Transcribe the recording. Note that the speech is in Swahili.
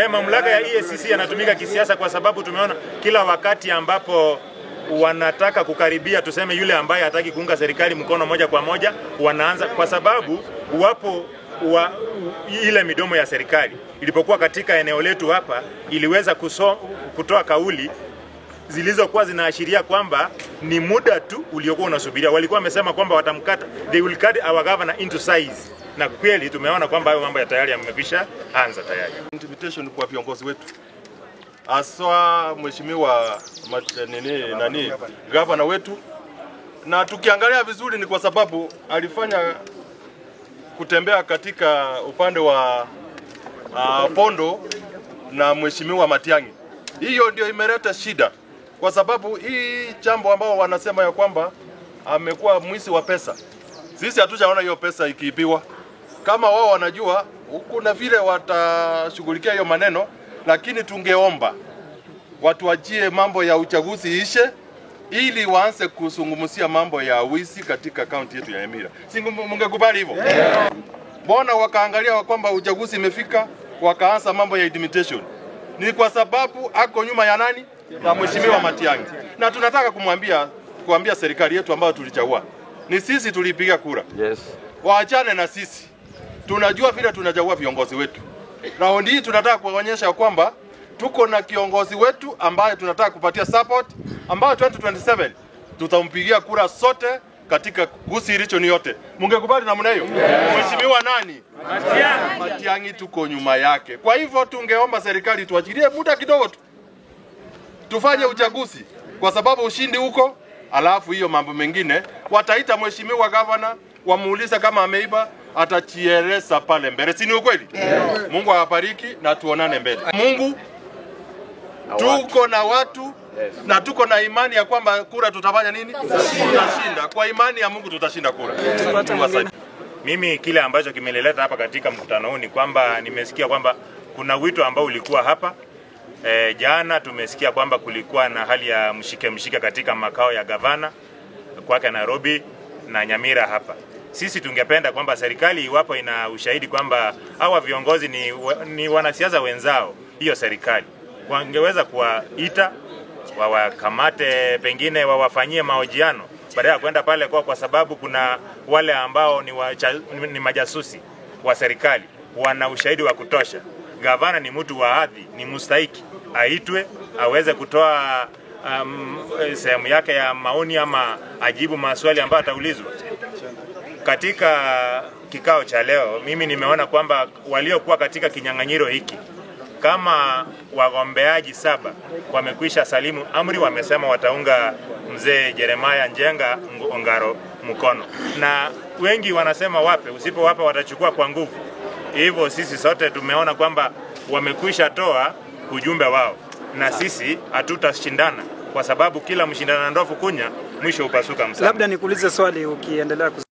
Mamlaka ya EACC yanatumika kisiasa kwa sababu tumeona kila wakati ambapo wanataka kukaribia, tuseme yule ambaye hataki kuunga serikali mkono moja kwa moja, wanaanza kwa sababu wapo ile midomo ya serikali ilipokuwa katika eneo letu hapa iliweza kutoa kauli zilizokuwa zinaashiria kwamba ni muda tu uliokuwa unasubiria. Walikuwa wamesema kwamba watamkata, they will cut our governor into size, na kweli tumeona kwamba hayo mambo ya tayari yamekwisha anza tayari. Intimidation kwa viongozi wetu, haswa mheshimiwa gavana wetu, na tukiangalia vizuri ni kwa sababu alifanya kutembea katika upande wa Pondo na mheshimiwa Matiang'i. Hiyo ndio imeleta shida, kwa sababu hii jambo ambao wanasema ya kwamba amekuwa mwizi wa pesa, sisi hatujaona hiyo pesa ikiibiwa. Kama wao wanajua kuna vile watashughulikia hiyo maneno, lakini tungeomba watu wajie mambo ya uchaguzi ishe ili waanze kuzungumzia mambo ya wizi katika kaunti yetu ya Nyamira. Si mungekubali hivyo? Mbona wakaangalia kwamba uchaguzi imefika wakaanza mambo ya intimidation? Ni kwa sababu ako nyuma ya nani? Na mheshimiwa Matiang'i. Na tunataka kuambia serikali yetu ambayo tulichagua, ni sisi tulipiga kura. Yes. Waachane na sisi. Tunajua vile tunachagua viongozi wetu. Raundi hii tunataka kuonyesha kwamba tuko na kiongozi wetu ambaye tunataka kupatia support, ambayo 2027 tutampigia kura sote katika Gusii region yote. Mungekubali namna hiyo? Yeah. Mheshimiwa nani? Matiang'i tuko nyuma yake. Kwa hivyo tungeomba serikali tuachilie muda kidogo tu, tufanye uchaguzi, kwa sababu ushindi huko, alafu hiyo mambo mengine wataita mheshimiwa governor wamuulize kama ameiba, atachieleza pale mbele. Si ni ukweli? Yeah. Mungu awabariki na tuonane mbele. Mungu, tuko na watu, yes, na tuko na imani ya kwamba kura tutafanya nini? Tutashinda. Kwa imani ya Mungu tutashinda kura. Yes. Mimi kile ambacho kimeleleta hapa katika mkutano huu ni kwamba nimesikia kwamba kuna wito ambao ulikuwa hapa. Jana tumesikia kwamba kulikuwa na hali ya mshike mshike katika makao ya gavana kwake Nairobi na Nyamira hapa. Sisi tungependa kwamba serikali iwapo ina ushahidi kwamba hawa viongozi ni wanasiasa wenzao, hiyo serikali wangeweza kuwaita wawakamate, pengine wawafanyie mahojiano badala ya kwenda pale kwa sababu kuna wale ambao ni majasusi wa serikali, wana ushahidi wa kutosha. Gavana ni mtu wa hadhi, ni mustahiki, aitwe aweze kutoa sehemu yake ya maoni ama ajibu maswali ambayo ataulizwa. Katika kikao cha leo mimi nimeona kwamba waliokuwa katika kinyang'anyiro hiki kama wagombeaji 7 wamekwisha salimu amri, wamesema wataunga mzee Jeremiah Njenga Ongaro mkono, na wengi wanasema wape, usipowapa watachukua kwa nguvu. Hivyo sisi sote tumeona kwamba wamekwisha toa ujumbe wao, na sisi hatutashindana kwa sababu kila mshindana ndofu kunya mwisho upasuka msana. Labda nikuulize swali ukiendelea